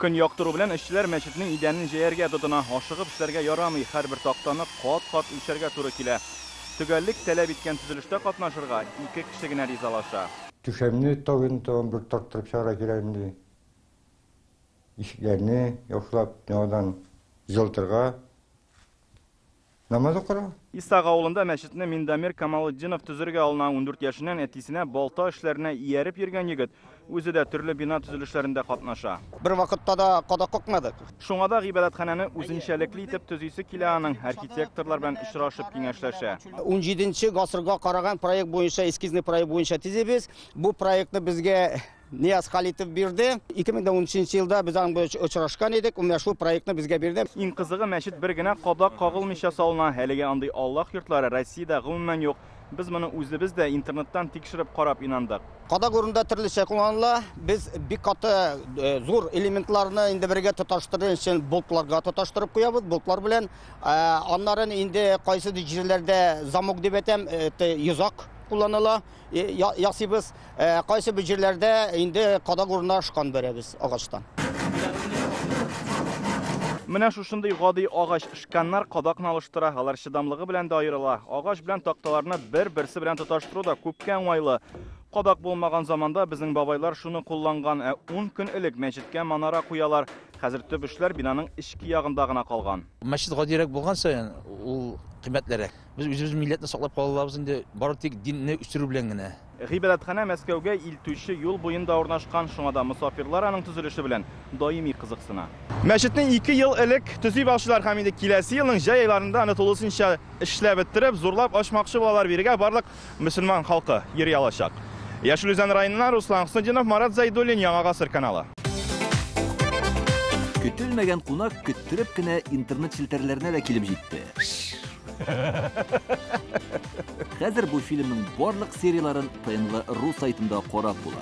Көн яктыру белән эшчеләр мәчетнең идәнен җәяргә тотына. Ашыгып эшләргә ярамый, һәрбер тактаны кат-кат үлчәргә туры килә. Төгәллек таләп иткән төзелештә катнашырга ике кеше генә ризалаша. Түшәмне тагын тагын бер тарттырып чыгарга кирәк инде. Ишекләрне яхшылап яңадан җылытырга. Намаз укырга. Исак авылында мәчетне Миндамир Камалетдинов төзергә алына. 14 яшеннән әтисенә балта эшләренә ияреп йөргән егет үзе дә төрле бина төзелешләрендә катнаша. Бер вакытта да кадак какмадык. Шуңа да гыйбадәтханәне үзенчәлекле итеп төзисе килә аның. Архитекторлар белән очрашып киңәшләшә. 17 гасырга караган проект буенча, эскизный проект буенча төзибез. Бу проектны безгә Нияз Халитов бирде. 2013 елда без аның белән очрашкан идек. Менә шул проектны безгә бирде. Иң кызыгы, мәчет бер генә кадак кагылмыйча салына. Әлегә андый Аллаһ йортлары Россиядә гомумән юк. Без моны үзебез дә интернеттан тикшереп карап инандык. Кадак урында төрлечә кулланыла. Без бик каты зур элементларны инде бергә тоташтыру өчен болтларга тоташтырып куябыз, болтлар белән. Аннары инде кайсы җирләрдә замок дип әйтәм, йозак кулланыла, ясыйбыз. Кайсы бер җирләрдә инде кадак урынына шкан бәрәбез агачтан. Менә шушындый гади агач шканнар кадакны алыштыра, алар чыдамлыгы белән дә аерыла. Агач белән такталарны бер-берсе белән тоташтыру да күпкә уңайлы. Кадак булмаган заманда безнең бабайлар шуны кулланган, ә 10 көн элек мәчеткә манара куялар. Хәзер төп эшләр бинаның эчке ягында гына калган. Мәчет гадирәк булган саен ул кыйммәтлерәк. Без үзебез милләтне саклап кала алабыз инде бары тик динне үстерү белән генә. Гыйбадәтханә Мәскәүгә илтүче юл буенда урнашкан, шуңа да мосафирлар аның төзелеше белән даими кызыксына. Мәчетне 2 ел элек төзи башлыйлар һәм инде киләсе елның җәй айларында аны тулысынча эшләп бетереп, зурлап ачмакчы булалар. Бирегә барлык мөселман халкы йөри алачак. Яшел Үзән районыннан Руслан Хөснетдинов, Марат Зайдуллин, Яңа Гасыр каналы. Көтелмәгән кунак көттереп кенә интернет челтәрләренә дә килеп җитте. Хәзер бу фильмның барлык серияләрен ТНВ.ру сайтында карап була.